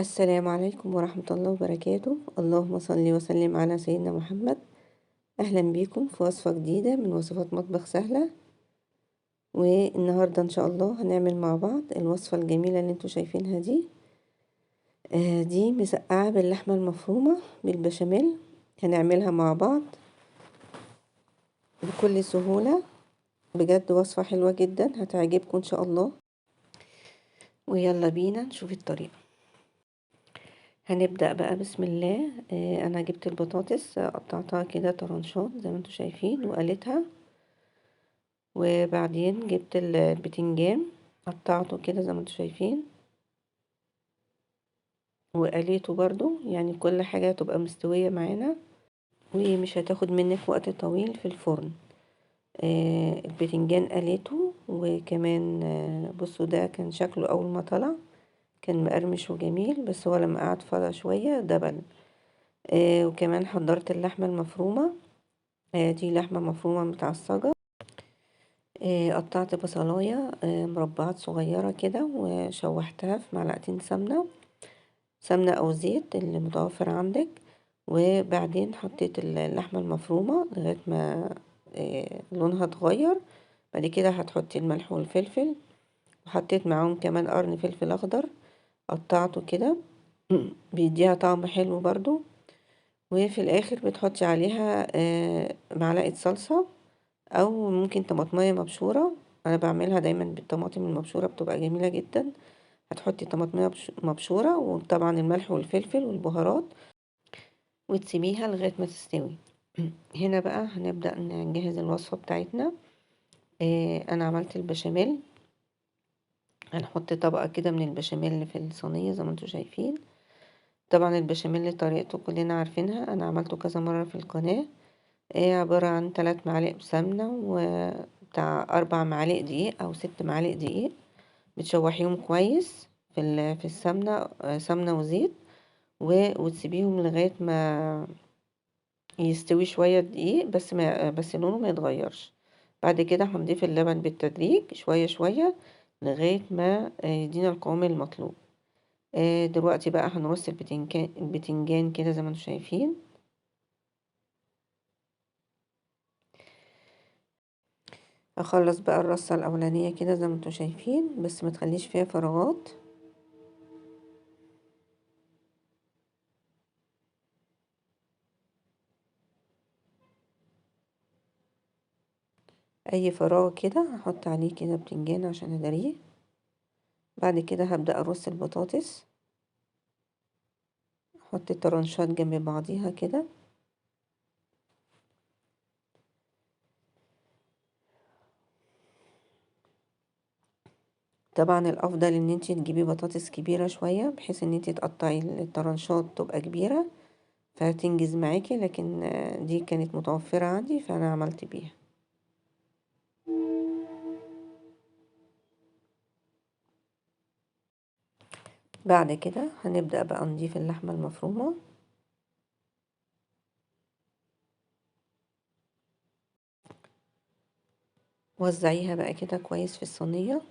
السلام عليكم ورحمة الله وبركاته. اللهم صل وسلم على سيدنا محمد. أهلا بيكم في وصفة جديدة من وصفات مطبخ سهلة. والنهاردة إن شاء الله هنعمل مع بعض الوصفة الجميلة اللي انتوا شايفينها دي. دي مسقعة باللحمة المفرومة بالبشاميل، هنعملها مع بعض بكل سهولة. بجد وصفة حلوة جدا هتعجبكم إن شاء الله. ويلا بينا نشوف الطريقة. هنبدأ بقى بسم الله. انا جبت البطاطس قطعتها كده طرنشات زي ما انتم شايفين وقلتها، وبعدين جبت البتنجان قطعته كده زي ما انتم شايفين وقليته برضو. يعني كل حاجة هتبقى مستوية معانا ومش هتاخد منك وقت طويل في الفرن. البتنجان قليته، وكمان بصوا ده كان شكله اول ما طلع كان مقرمش وجميل، بس هو لما قعد فضى شوية دبل. وكمان حضرت اللحمة المفرومة. دي لحمة مفرومة متعصجة. قطعت بصلاية مربعات صغيرة كده وشوحتها في معلقتين سمنة او زيت اللي متوفر عندك، وبعدين حطيت اللحمة المفرومة لغاية ما لونها اتغير. بعد كده هتحطي الملح والفلفل، وحطيت معاهم كمان قرن فلفل اخضر قطعته كده بيديها طعم حلو برضو. وفي الاخر بتحطي عليها معلقة صلصة او ممكن طماطمية مبشورة. انا بعملها دايما بالطماطم المبشورة بتبقى جميلة جدا. هتحطي طماطمية مبشورة وطبعا الملح والفلفل والبهارات، وتسيبيها لغاية ما تستوي. هنا بقى هنبدأ نجهز الوصفة بتاعتنا. انا عملت البشاميل. هنحط طبقة كده من البشاميل في الصينية زي ما انتم شايفين. طبعا البشاميل طريقته كلنا عارفينها، انا عملته كذا مرة في القناة. عبارة عن 3 معالق سمنة وبتاع 4 معالق دقيق او 6 معالق دقيق. بتشوحيهم كويس في السمنة، سمنة وزيت، وتسيبيهم لغاية ما يستوي شوية الدقيق، بس لونه ما يتغيرش. بعد كده هنضيف اللبن بالتدريج شوية شوية لغاية ما يدينا القوام المطلوب. دلوقتي بقى هنرص البتنجان كده زي ما انتم شايفين. اخلص بقى الرصة الاولانية كده زي ما انتم شايفين، بس ما تخليش فيها فراغات. اي فراغ كده هحط عليه كده بتنجان عشان ادارية. بعد كده هبدأ ارص البطاطس، احط الطرنشات جنب بعضيها كده. طبعا الافضل ان انتي تجيبي بطاطس كبيرة شوية بحيث ان انتي تقطعي الطرنشات تبقى كبيرة فهتنجز معاكي، لكن دي كانت متوفرة عندي فانا عملت بيها. بعد كده هنبدأ بقى نضيف اللحمة المفرومة. وزعيها بقى كده كويس في الصينية.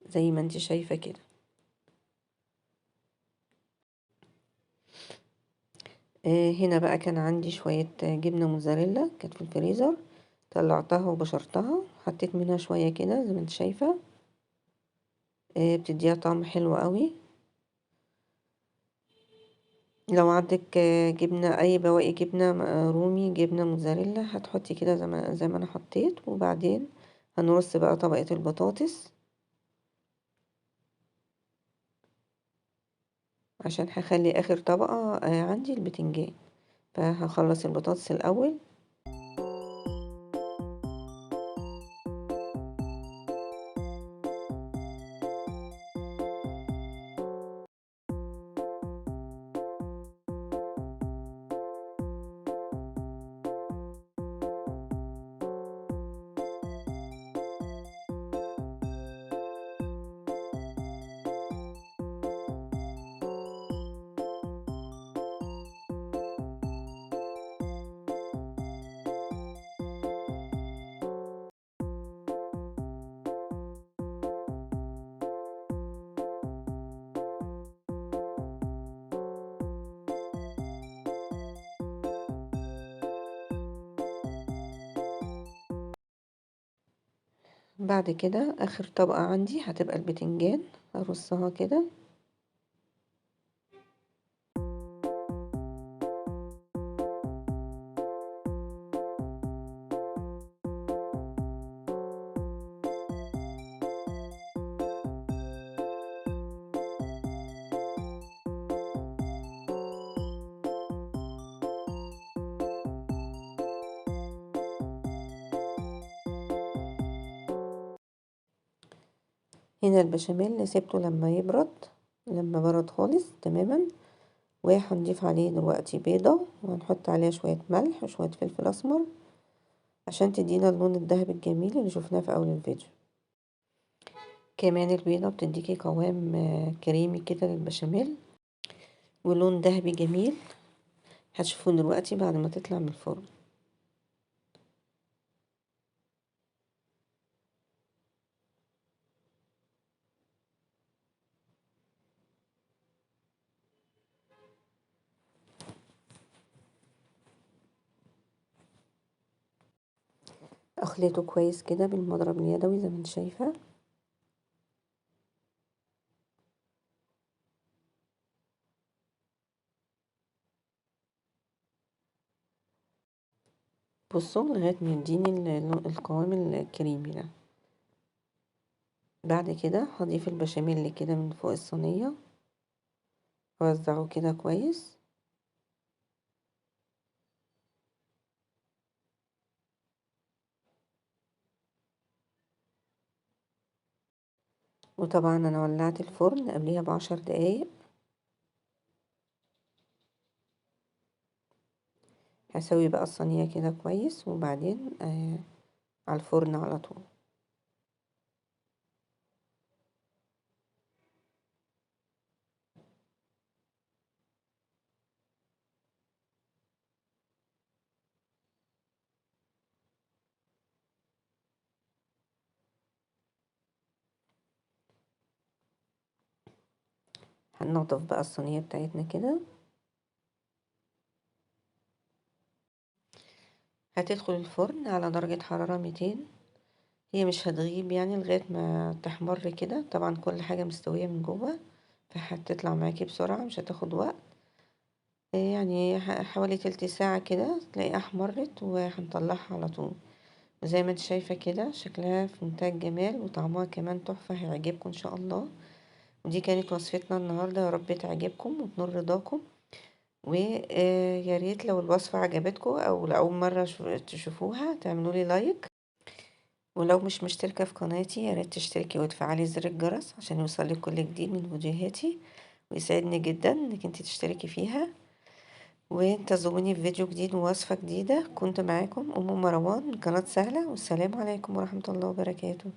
زي ما انت شايفة كده. هنا بقى كان عندي شوية جبنة موزاريلا كانت في الفريزر، طلعتها وبشرتها، حطيت منها شوية كده زي ما انت شايفة. بتديها طعم حلو قوي. لو عندك جبنة اي بواقي جبنة رومي، جبنة موزاريلا، هتحطي كده زي ما انا حطيت. وبعدين هنرص بقى طبقة البطاطس عشان هخلي اخر طبقة عندي البتنجان، فهخلص البطاطس الاول. بعد كده اخر طبقة عندي هتبقى البتنجان، هرصها كده. هنا البشاميل سيبته لما يبرد، لما برد خالص تماما، وهنضيف عليه دلوقتي بيضة، وهنحط عليها شوية ملح وشوية فلفل أسمر عشان تدينا اللون الذهبي الجميل اللي شفناه في أول الفيديو. كمان البيضة بتديكي قوام كريمي كده للبشاميل ولون ذهبي جميل، هتشوفوه دلوقتي بعد ما تطلع من الفرن. اخلطه كويس كده بالمضرب اليدوي زي ما انت شايفه. بصوا لغايه ما يديني القوام الكريمي ده. بعد كده هضيف البشاميل كده من فوق الصينيه، اوزعه كده كويس. وطبعا انا ولعت الفرن قبليها ب10 دقايق. هسوي بقى الصينية كده كويس، وبعدين على الفرن على طول. هننضف بقى الصينية بتاعتنا كده. هتدخل الفرن على درجة حرارة 200، هي مش هتغيب يعني لغاية ما تحمر كده. طبعا كل حاجة مستوية من جوه، فهتطلع معاكي بسرعة، مش هتاخد وقت، يعني حوالي تلت ساعة كده تلاقيها احمرت، وهنطلعها على طول. وزي ما انت شايفة كده شكلها في منتهى الجمال، وطعمها كمان تحفة، هيعجبكم ان شاء الله. ودي كانت وصفتنا النهاردة، يا رب تعجبكم وتنور رضاكم. ويا ريت لو الوصفة عجبتكم او لأول مرة تشوفوها تعملوا لي لايك، ولو مش مشتركة في قناتي يا ريت تشتركي وتفعلي زر الجرس عشان يوصلك كل جديد من فيديوهاتي، ويسعدني جدا انك انت تشتركي فيها. وانتظروني في فيديو جديد ووصفة جديدة. كنت معاكم ام مروان من قناة سهلة، والسلام عليكم ورحمة الله وبركاته.